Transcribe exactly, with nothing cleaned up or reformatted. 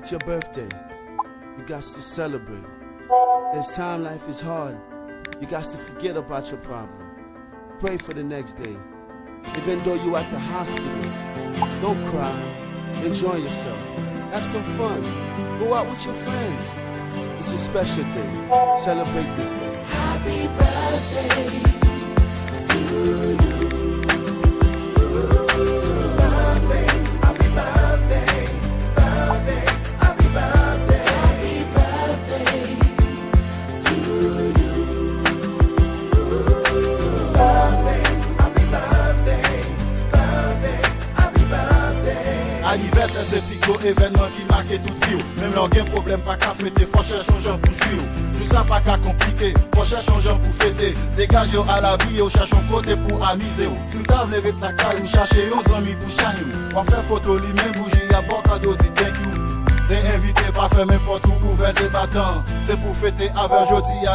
It's your birthday. You got to celebrate. There's time life is hard. You got to forget about your problem. Pray for the next day. Even though you at the hospital, don't cry. Enjoy yourself. Have some fun. Go out with your friends. It's a special day. Celebrate this day. Happy birthday to you. Birthday, happy birthday, birthday, happy birthday, happy birthday to you. Birthday, happy birthday, birthday, happy birthday. Anivèsè se pi gwo evènman ki make tout vi w. Menm lè w gen pwoblèm, pa ka fete, fò chèche yon jan pou jwi w. Jou sa pa ka konplike, fò chèche yon jan pou fete. Degaje w al abiye w, chèche yon kote pou amize w. Si w ta vle ret lakay ou, chache yon zanmi pou chanye w. W ap fè foto, limen bouji, y ap ba w kado, di thank you. Se envite, pa fèmen pòt ou, ouvè de batan. Se pou fete avè w jodi a, yo